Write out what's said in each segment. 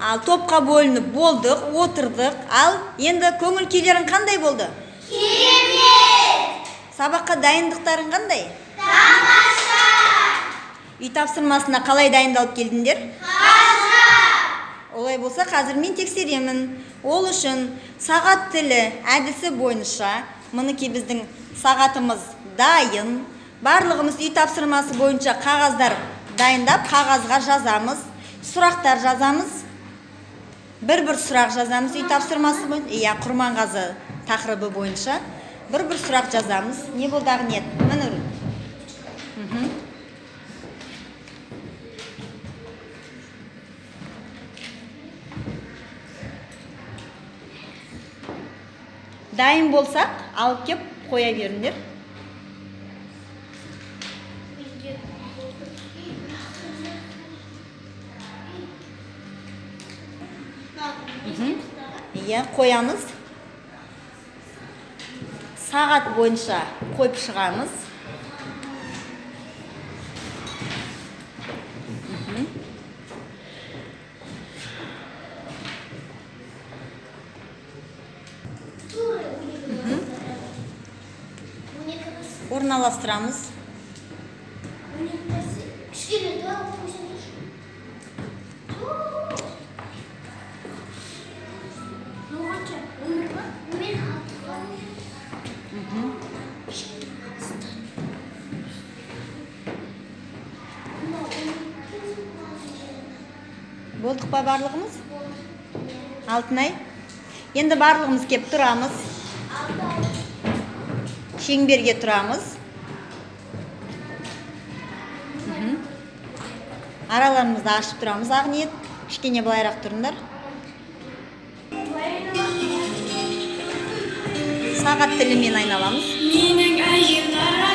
Ал топқа бөлініп болдық, отырдық. Ал енді көңіл күйлерің қандай болды? Керемет! Сабаққа дайындықтарың қандай? Тамаша! Үй тапсырмасына қалай дайындалып келдіңдер? Ғажап! Олай болса, қазір мен тексеремін. Ол үшін сағат тілі әдісі бойынша, мінекей, біздің сағатымыз дайын. Барлығымыз үй тапсырмасы бойынша қағаздар дайындап, қағазға жазамыз, сұрақтар жазамыз. Бір-бір сұрақ жазамыз үй тапсырмасы бойынша. Иә, Құрманғазы тақырыбы бойынша бір-бір сұрақ жазамыз. Не болды, Ақниет? Міне. Дайын болсақ, алып кеп қоя беріңдер. Иә, қоямыз. Сағат бойынша қойып шығамыз. Орналастырамыз. Кішкене тура қойсаңдаршы. Мынау қанша? 11 ма? Мен алтыға. Кішкене алыста. Мынау 12. Болдық па барлығымыз? Алтынай, енді барлығымыз кеп тұрамыз, шеңберге тұрамыз. Араларымызды ашып тұрамыз. Ақниет, кішкене былайырақ тұрыңдар. Сағат тілімен айналамыз. Менің әжем дара,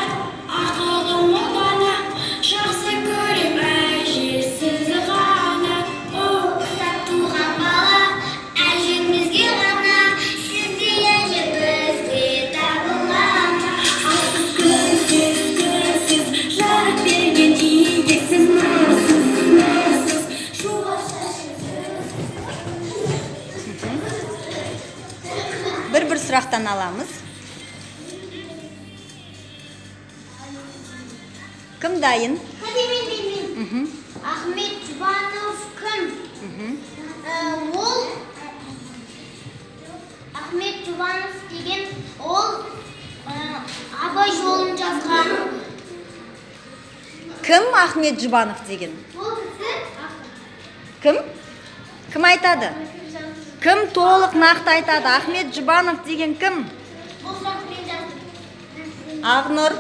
ақылы дана, жақсы көрем әжесіз ғана. О, құсап туған бала, әжемізге ғана, сіздей әже бізге табыла ма? Алсыз, күнсіз, күнсіз, жарық берген игесіз, нұрсыз, нұрсыз, шуақ шашып. Бір бір сұрақтан аламыз. Кім дайын? Hadi мен, мен, мен. Ахмет Жұбанов кім? Ол Ахмет Жұбанов деген ол Абай жолын жазған. Кім Ахмет Жұбанов деген? Ол кісі Кім? Кім айтады? Кім толық нақты айтады? Ахмет Жұбанов деген кім? Бұл сұрақты мен жаздым. Ақнұр,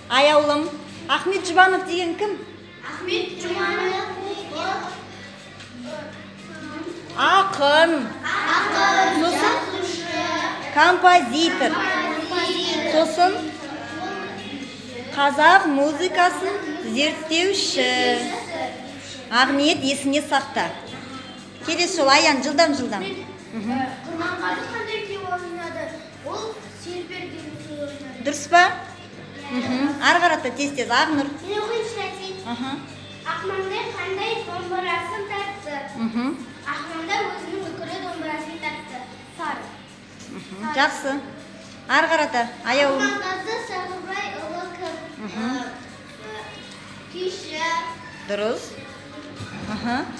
аяулым, Ахмет Жұбанов деген кім? Ахмет Жұбанов ол Ақын, ақын, Сосын? жазушы, композитор, композитор, сосын қазақ музыкасын зерттеуші. Ақниет, есіңе сақта. Келесі жолы, Аян, жылдам, жылдам. Құрманғазы қандай күй ойнады? Ол Сербер деген күй ойнады. Дұрыс па? Ары қарата тез, тез, Ақнұр. Мен оқиыншы, әсел. Ақмаңдай қандай домбырасын тартты? Ақмаңдай өзінің үкілі домбырасын тартты. Сары. Жақсы. Ары қарата, аяулым. Құрманғазы Сағыбайұлы кім? Күйші. Дұрыс.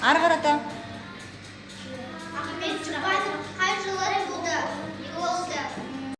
Ары қарата.